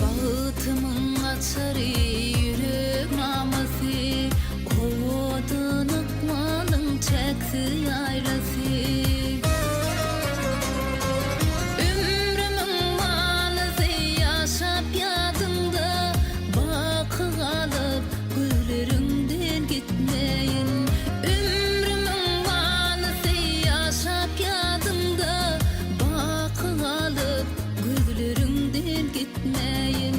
Bagtymyň açary ýürek namasy, Owadan ykbalyň çäksiz ýaýlasy. Ömrümiň manysy ýaşap ýadyňda, Baky galyp gözleriňden gitmeýin. Ömrümiň manysy ýaşap ýadyňda, Baky galyp gözleriňden gitmäýin.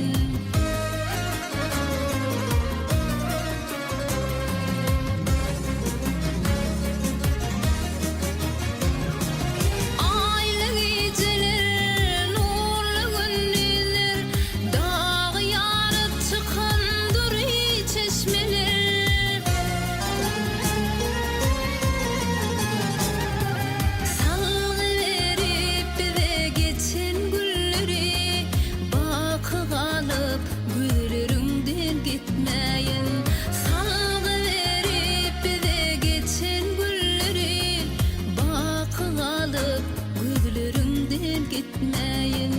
Aýly gijeler, nurly gündizler, Dagy ýaryp çykan dury çeşmeler. Salgy berip bize geçen günleri, Baky galyp gözleriňden gitmäýin. Salgy berip bize geçen günleri, Baky galyp gözleriňden gitmäýin.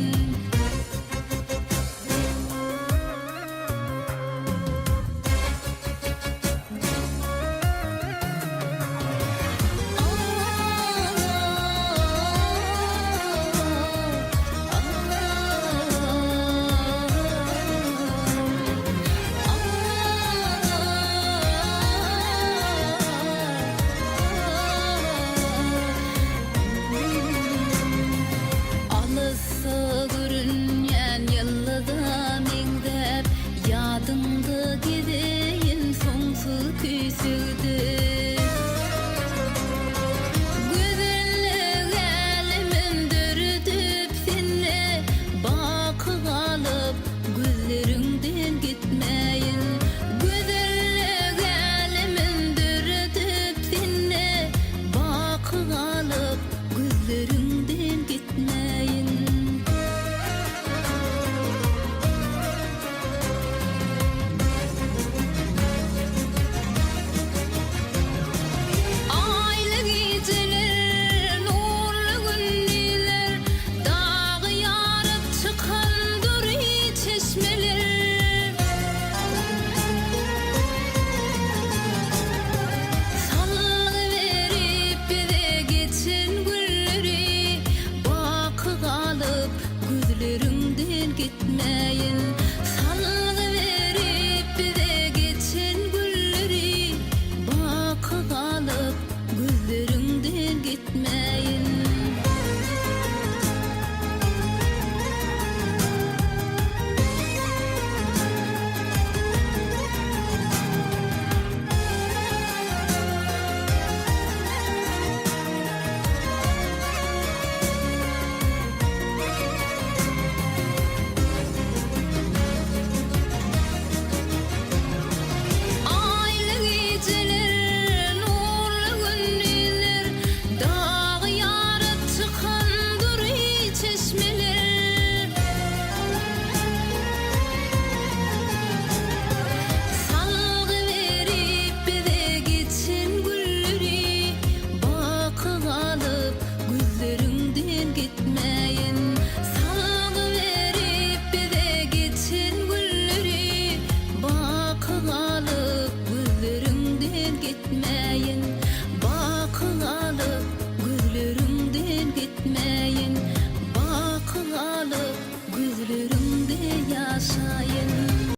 Alysda görünýän ýyldyza meňzäp, Ýadyňda gezeýin soňsuz küýsegde. Gözellik älemim döredip sende, Baky galyp gözleriňden gitmäýin. Gözellik älemim döredip sende, Baky galyp gözleriňden gitmäýin. Aýly gijeler, nurly gündizler, Dagy ýaryp çykan dury çeşmeler. Salgy berip bize geçen günleri, Baky galyp gözleriňden gitmäýin. Salgy berip bize.